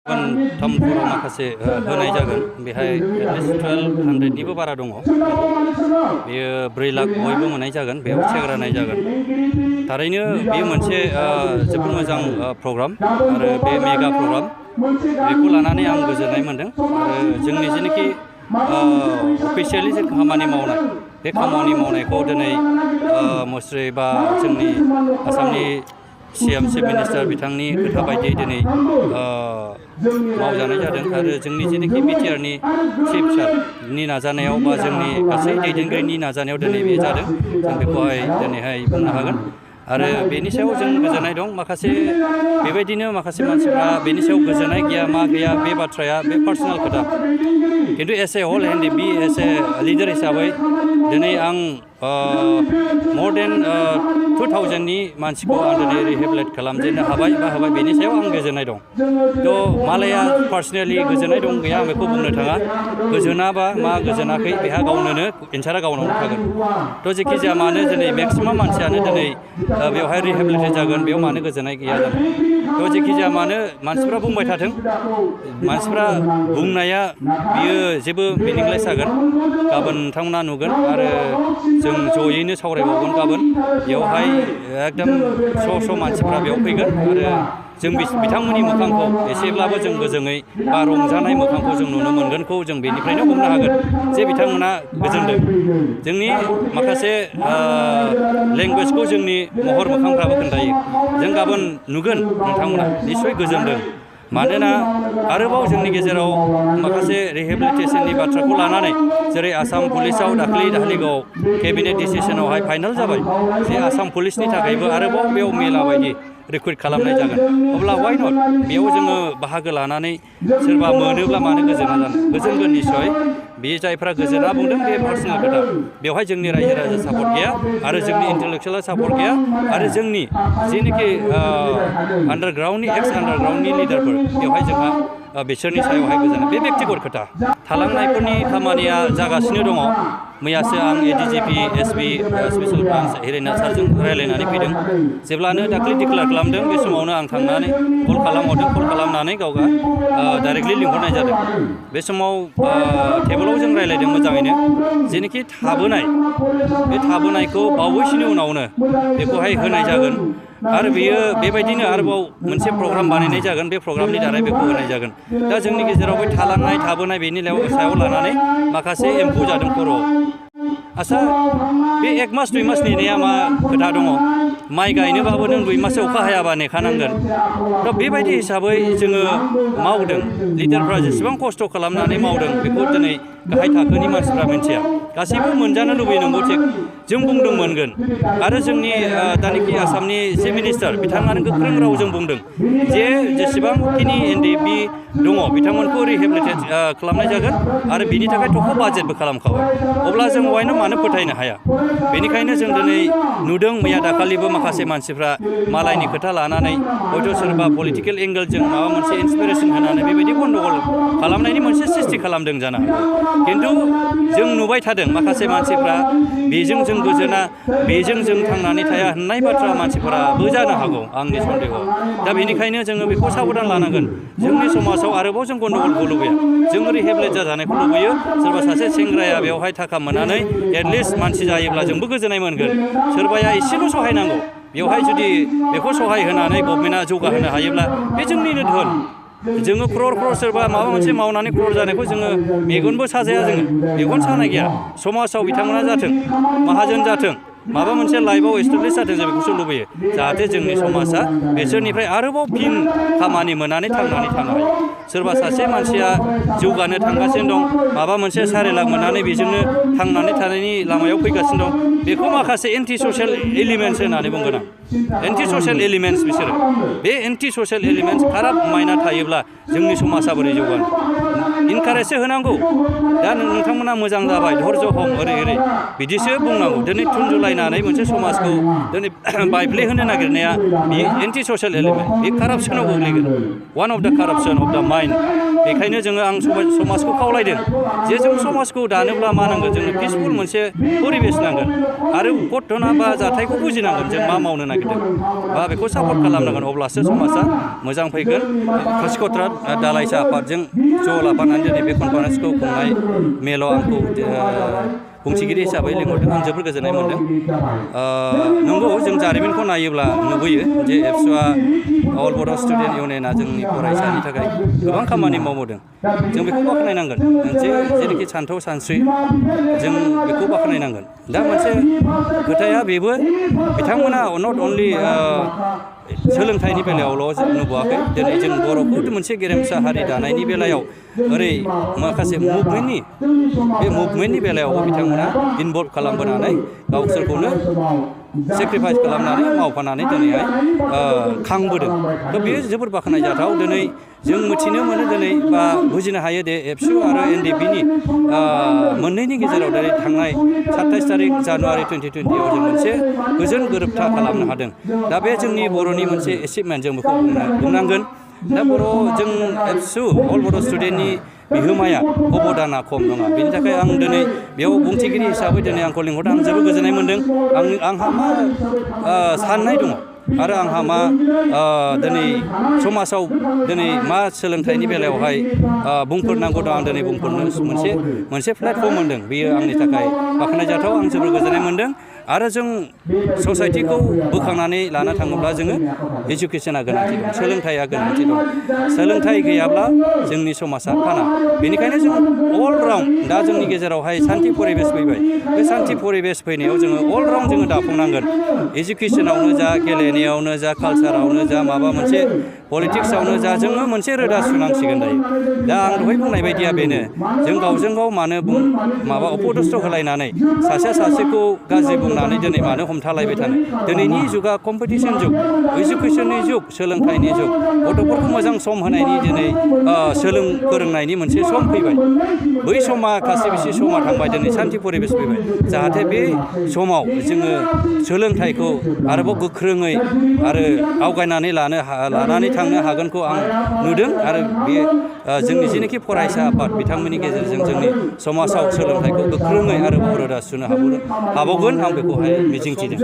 थामफोराव माखासे होनाय जागोन बेहाय एटलिस्ट 1200निबो बारा दङ बेयो 4 लाख बयबो मोननाय जागोन बेयाव चेक राननाय जागोन थारैनो बेयो मोनसे जोबोद मोजां प्रग्राम आरो बे मेगा प्रग्राम बेखौ लानानै आं गोजोननाय मोनदों आरो जोंनि जेनाखि अफिसियेलि जे खामानि मावनाय बे खामानि मावनायखौ दिनै मुस्रि बा जोंनि आसामनि CM चिफ मिनिस्टार बिथांनि खोथा बायदियै दिनै मावजानाय जादों आरो जोंनि जेनाखि बिटिआरनि चिफ सारनि नाजानायाव बा जोंनि गासै दैदेनगिरिनि नाजानायाव दिनै बे जादों जों बेखौहाय दिनैहाय बुंनो हागोन आरो बेनि सायाव जों गोजोननाय दं माखासे बेबायदिनो माखासे मानसिफ्रा बेनि सायाव गोजोननाय गैया मा गैया बे बाथ्राया बे पार्सनेल खोथा खिन्थु as a whole NDP as a leader हिसाबै दिनै आं more than 2000नि मानसिखौ आं दिनै रिहेबिलिट खालामजेननो हाबाय बेनि सायाव आं गोजोननाय दं थ' मालाया पार्सनेलि गोजोननाय दं गैया आं बेखौ बुंनो थाङा गोजोनाबा मा गोजोनाखै बेहा गावनोनो एन्सारा गावनावनो थागोन थ' जेखि जाया मानो दिनै मेक्सिमाम मानसियानो दिनै बेवहाय रिहेबिलिटेट जागोन बेयाव मानो गोजोननाय गैया जानो थ' जेखि जाया मानो मानसिफ्रा बुंबाय थाथों मानसिफ्रा बुंनाया बियो जेबो मिनिंलेस जागोन गाबोन नोंथांमोना नुगोन आरो जों जयैनो सावरायबावगोन गाबोन बेवहाय एकदम स' मानसिफ्रा बेयाव फैगोन आरो जों बिथांमोननि मोखांखौ एसेब्लाबो जों गोजोङै बा रंजानाय मोखांखौ जों नुनो मोनगोनखौ जों बेनिफ्रायनो हमनो हागोन जे बिथांमोना गोजोनदों जोंनि माखासे लेंगुवेजखौ जोंनि महर मोखांफ्राबो खोन्थायो जों गाबोन नुगोन नोंथांमोना निस्सय गोजोनदों मानोना आरोबाव जोंनि गेजेराव माखासे रिहेबिलिटेसननि बाथ्राखौ लानानै जेरै आसाम पुलिसाव दाख्लैगाव केबिनेट डिसिसनावहाय फाइनाल जाबाय जे आसाम पुलिसनि थाखायबो आरोबाव बेयाव मेला बायदि रिक्रुइट खालामनाय जागोन अब्ला वाइ नट बेयाव जोङो बाहागो लानानै सोरबा मोनोब्ला मानो गोजोना जानो गोजोनगोन निस्सय बे जायफ्रा गोजोना बुंदों बे पार्सनेल खोथा बेवहाय जोंनि रायजो राजा सापर्ट गैया आरो जोंनि इन्टेलेक्सुयेल सापर्ट गैया आरो जोंनि जेनोखि आन्डारग्राउन्डनि एक्स आन्डारग्राउन्डनि लिडारफोर बेवहाय जोंहा बिसोरनि सायावहाय गोजोन बे बेक्तिगत खोथा थालांनायफोरनि खामानिया जागासिनो दङ मैयासो आं ADGP SP special branch Hiren सारजों रायलायनानै फैदों जेब्लानो दाख्लै डिक्लेयार खालामदों बे समावनो आं थांनानै कल खालामनानै गावगा डाइरेक्टलि लिंहरनाय जादों बे समाव टेबोलाव जों रायलायदों मोजाङैनो जेनोखि थाबोनाय बे थाबोनायखौ बावैसोनि उनावनो बेखौहाय होनाय जागोन आरो बेयो बेबायदिनो आरोबाव मोनसे प्रग्राम बानायनाय जागोन बे प्रग्रामनि दारै बेखौ होनाय जागोन दा जोंनि गेजेराव बे थालांनाय थाबोनाय बेनि सायाव लानानै माखासे एम्फौ जादों खर'आव आसा बे 1 मास 2 मास नेनाया मा खोथा दङ माइ गायनोबाबो नों 2 मास अखा हायाबा नेखानांगोन थ' बेबायदि हिसाबै जोङो मावदों लिडारफ्रा जेसेबां खस्थ' खालामनानै मावदों बेखौ दिनै गाहाय थाखोनि मानसिफ्रा मिन्थिया गासैबो मोनजानो लुबैयो नंगौ थिग जों बुंदों मोनगोन आरो जोंनि दानिखि आसामनि चिफ मिनिस्टार बिथाङानो गोख्रों रावजों बुंदों जे जेसेबांखिनि NDP दङ बिथांमोनखौ रिहेबिलिटेट खालामनाय जागोन आरो बिनि थाखाय थख' बाजेटबो खालामखाबाय अब्ला जों वायनो मानो फोथायनो हाया बेनिखायनो जों दिनै नुदों मैया दाखालिबो माखासे मानसिफ्रा मालायनि खोथा लानानै हयथ' सोरबा पलिटिकेल एंगेलजों माबा मोनसे इन्सपिरेसन होनानै बेबायदि गन्डगल खालामनायनि मोनसे सृष्टि खालामदों जानो हागौ खिन्थु जों नुबाय थादों माखासे मानसिफ्रा बेजों जों गोजोना बेजों जों थांनानै थाया होननाय बाथ्रा मानसिफोराबो जानो हागौ आंनि सन्देहआव दा बेनिखायनो जोङो बेखौ साबधान लानांगोन जोंनि समाजाव आरोबाव जों गन्डगलखौ लुबैया जों रिहेबिलिट जाजानायखौ लुबैयो सोरबा सासे सेंग्राया बेवहाय थाखा मोननानै एटलिस्ट मानसि जायोब्ला जोंबो गोजोननाय मोनगोन सोरबाया एसेल' सहाय नांगौ बेवहाय जुदि बेखौ सहाय होनानै गभर्नमेन्टआ जौगाहोनो हायोब्ला बे जोंनिनो धोन जोङो क्रर सोरबा माबा मोनसे मावनानै क्रर जानायखौ जोङो मेगनबो साजाया जोङो मेगन सानाय गैया समाजाव बिथांमोना जाथों माहाजोन जाथों माबा मोनसे लाइफआव एस्टाब्लिश जाथों जों बेखौसो लुबैयो जाहाथे जोंनि समाजा बिसोरनिफ्राय आरोबाव फिन खामानि मोननानै थांनानै थानो हायो सोरबा सासे मानसिया जौगानो थांगासिनो दं माबा मोनसे 4 लाख मोननानै बेजोंनो थांनानै थानायनि लामायाव फैगासिनो दं बेखौ माखासे एन्टि ससियेल एलिमेन्ट्स होननानै बुंगोन आं एन्टि ससियेल एलिमेन्ट्स बिसोरो बे एन्टि ससियेल एलिमेन्ट्स खाराब माइना थायोब्ला जोंनि समाजा बोरै जौगानो इनकारेजसो होनांगौ दा नोंथांमोना मोजां जाबाय धर्ज हम ओरै बिदिसो बुंनांगौ दिनै थुनजुलायनानै मोनसे समाजखौ दिनै बायफ्लेहोनो नागिरनाया बे एन्टि ससियेल एलिमेन्ट बे कारापसनाव गोग्लैगोन वान अफ द कारापसन अफ द माइन्ड बेखायनो जोङो आं समाजखौ खावलायदों जे जों समाजखौ दानोब्ला मा नांगोन जोंनो पिसफुल मोनसे परिबेस नांगोन आरो घटना बा जाथायखौ बुजिनांगोन जों मा मावनो नागिरदों बा बेखौ सापर्ट खालामनांगोन अब्लासो समाजा मोजां फैगोन कासिकत्रा दालाइसा आफादजों ज' लाफानानै दिनै बे कनफारेन्सखौ खुंनाय मेलाव आंखौ बुंथिगिरि हिसाबै लिंहरदों आं जोबोर गोजोननाय मोन्दों नंगौ जों जारिमिनखौ नायोब्ला नुबोयो जे एबसुआ अल बड' स्टुडेन्ट इउनियना जोंनि फरायसानि थाखाय गोबां खामानि मावबोदों जों बेखौ बाख्नायनांगोन जेरैखि सानथौ सानस्रि जों बेखौ बाख्नायनांगोन दा मोनसे खोथाया बेबो बिथांमोना नट अनलि सोलोंथाइनि बेलायावल' नुबोआखै दिनै जों बर'खौ मोनसे गेरेमसा हारि दानायनि बेलायाव ओरै माखासे मुभमेन्टनि बेलायावबो बिथांमोना इनभल्भ खालामबोनानै गावसोरखौनो सेक्रिफाइस खालामनानै मावफानानै दिनैहाय खांबोदों थ' बेयो जोबोर बाख्नायजाथाव दिनै जों मिथिनो मोनो दिनै बा बुजिनो हायो दे एबसु आरो एनडिपिनि मोननैनि गेजेराव दिनै थांनाय 27 तारिख जानुवारि 2020 आव जों मोनसे गोजोन गोरोबथा खालामनो हादों दा बे जोंनि बर'नि मोनसे एचिभमेन्ट जों बेखौ बुंनांगोन दा जों एबसु अल बड' स्टुडेन्टनि बिहोमाया अबदाना खम नङा बेनि थाखाय आं दिनै बेयाव बुंथिगिरि हिसाबै दिनै आंखौ लिंहरदों आं जोबोद गोजोननाय मोन्दों आंहा मा साननाय दङ आरो आंहा मा दिनै समाजाव दिनै मा सोलोंथाइनि बेलायावहाय बुंफोरनांगौ दं आं दिनै बुंफोरनो मोनसे प्लेटफर्म मोन्दों बेयो आंनि थाखाय बाख्नायजाथाव आं जोबोर गोजोननाय मोन्दों आरो जों ससाइटिखौ बोखांनानै लाना थाङोब्ला जोङो इडुकेसना गोनांथि दं सोलोंथाइया गोनांथि दं सोलोंथाइ गैयाब्ला जोंनि समाजा थाना बेनिखायनो जों अल राउन्ड दा जोंनि गेजेरावहाय सान्थि परिबेस फैबाय बे सान्थि परिबेस फैनायाव जोङो अल राउन्ड जोङो दाफुंनांगोन इडुकेसनावनो जा गेलेनायावनो जा कालसारावनो जा माबा मोनसे पलिटिक्सआवनो जा जोङो मोनसे रोदा सुनांसिगोन दायो दा आं दहाय बुंनाय बायदिया बेनो जों गावजों गाव मानो माबा अपदस्थ होलायनानै सासेखौ गाज्रि बुंनानै दिनै मानो हमथालायबाय थानो दिनैनि जुगा कम्पिटिसन जुग इडुकेसननि जुग सोलोंथाइनि जुग गथ'फोरखौ मोजां सम होनायनि दिनै फोरोंनायनि मोनसे सम फैबाय बै समा खासिबिसि समा थांबाय दिनै सान्थि परिबेस फैबाय जाहाथे बे समाव जोङो सोलोंथाइखौ आरोबाव गोख्रोङै आरो आवगायनानै लानानै थांनो हागोनखौ आं नुदों आरो बे जोंनि जेनाखि फरायसा आफाद बिथांमोननि गेजेरजों जोंनि समाजाव सोलोंथाइखौ गोख्रोङै आरोबाव रोदा सुनो हाबावगोन आं बेखौहाय मिजिंथिदों